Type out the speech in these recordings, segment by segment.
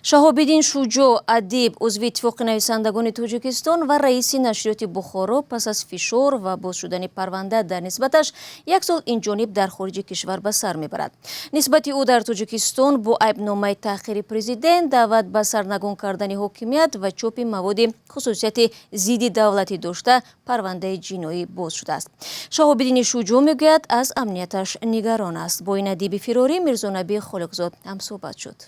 Шаҳобиддин Шуҷоъ, адиб, узви Иттифоқи нависандагони Тоҷикистон ва раиси нашриёти Бухоро, пас аз фишор ва боз шудани парванда дар нисбаташ як сол инҷониб дар хориҷи кишвар ба сар мебарад. Нисбати ӯ дар Тоҷикистон бо айбномаи таҳқири президент, даъват ба сарнагун кардани ҳокимият ва чопи маводи хусусияти зидди давлатӣ дошта парвандаи ҷиноӣ боз шудааст. Шаҳобиддини Шуҷоъ мегӯяд, аз амнияташ нигарон аст. Бо ин адиби фирорӣ Мирзонаби Холиқзод ҳамсӯҳбат шуд.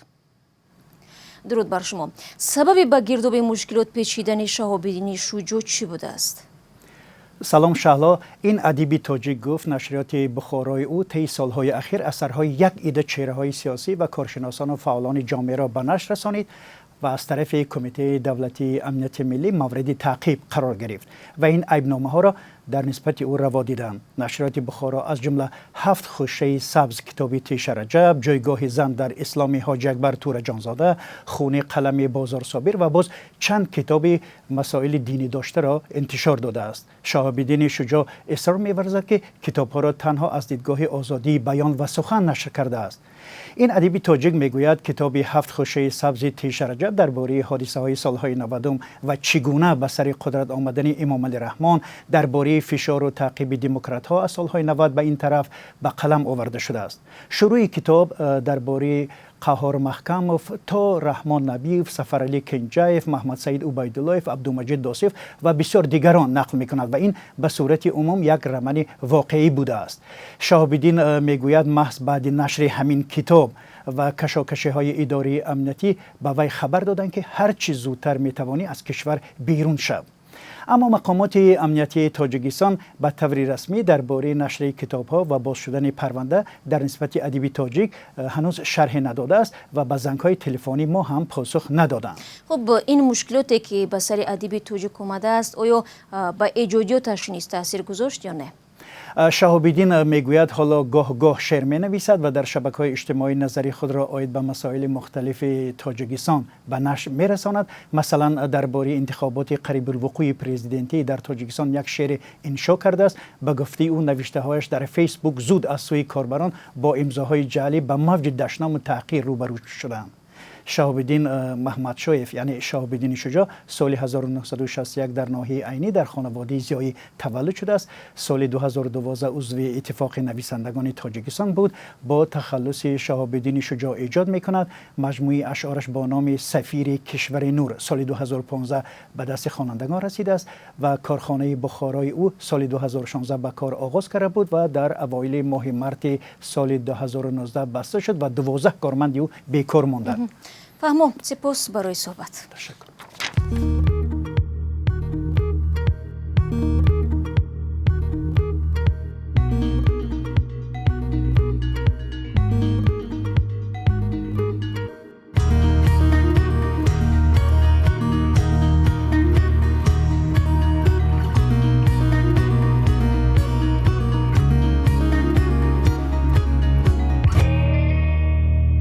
Дуруд бар шумо. Сабаби ба гирдоби мушкилот печидани Шаҳобиддини Шуҷоъ чӣ будааст? Салом, Шаҳло. Ин адиби тоҷик гуфт, нашриёти Бухорои ӯ тайи солҳои ахир асарҳои як ида чеҳраҳои сиёсӣ ва коршиносону фаъолони ҷомеаро ба нашр расонид ва аз тарафи Кумитаи давлатии амнияти миллӣ мавриди таъқиб қарор гирифт ва ин айбномаҳоро дар нисбати ӯ раво диданд. Нашриёти Бухоро аз ҷумла «Ҳафт хушаи сабз» китоби Теша Раҷаб, «Ҷойгоҳи зан дар исломи» Ҳоҷи Акбар Тӯраҷонзода, «Хуни қалами» Бозор Собир ва боз чанд китоби масоили динӣ доштаро интишор додааст. Шаҳобиддини Шуҷоъ исрор меварзад, ки китобҳоро танҳо аз дидгоҳи озодии баён ва сухан нашр кардааст. Ин адиби тоҷик мегӯяд, китоби «Ҳафт хушаи сабзи» Теша Раҷаб дар бораи ҳодисаҳои солҳои 90-ум ва чӣ гуна ба сари қудрат омадани Эмомалӣ Раҳмон, дар бораи фишору таъқиби демократҳо аз солҳои 90 ба ин тараф ба қалам оварда шудааст. Шурӯи китоб дар бораи Қаҳҳор Маҳкамов то Раҳмон Набиев, Сафаралӣ Кенҷаев, Маҳмадсаид Убайдуллоев, Абдумаҷид Досиев ва бисёр дигарон нақл мекунад ва ин ба сурати умум як романи воқеӣ будааст. Шаҳобиддин мегӯяд, маҳз баъди нашри ҳамин китоб ва кашокашиҳои идории амниятӣ ба вай хабар доданд, ки ҳар чӣ зудтар метавонӣ, аз кишвар берун шав. Аммо мақомоти амниятии Тоҷикистон ба таври расмӣ дар бораи нашри китобҳо ва боз шудани парванда дар нисбати адиби тоҷик ҳанӯз шарҳе надодааст ва ба зангҳои телефонӣ мо ҳам посух надоданд. Хуб, ин мушкилоте, ки ба сари адиби тоҷик омадааст, оё ба эҷодиёташ низ таъсир гузошт ё не? Шаҳобиддин мегӯяд, ҳоло гоҳ-гоҳ шеър менависад ва дар шабакаҳои иҷтимоӣ назари худро оид ба масоили мухталифи Тоҷикистон ба нашр мерасонад. Масалан, дар бораи интихоботи қарибулвуқӯи президентӣ дар Тоҷикистон як шеъри иншо кардааст. Ба гуфтаи ӯ, навиштаҳояш дар Фейсбук зуд аз сӯи корбарон бо имзоҳои ҷаълӣ ба мавҷи дашному таҳқир рӯбарӯ шуданд. Шаҳобиддин Маҳмадшоев, яъне Шаҳобиддини Шуҷоъ, соли 1961 дар ноҳияи Айнӣ дар хонаводаи зиёӣ таваллуд шудааст. Соли 2012 узви Иттифоқи нависандагони Тоҷикистон буд. Бо тахаллуси Шаҳобиддини Шуҷоъ эҷод мекунад. Маҷмӯи ашъораш бо номи «Сафири кишвари нур» соли 2015 ба дасти хонандагон расидааст ва корхонаи Бухорои ӯ соли 2016 ба кор оғоз карда буд ва дар авоили моҳи марти соли 2019 баста шуд ва 12 корманди ӯ бекор монданд. Фаҳмо, сипос барои суҳбат. Ташаккур.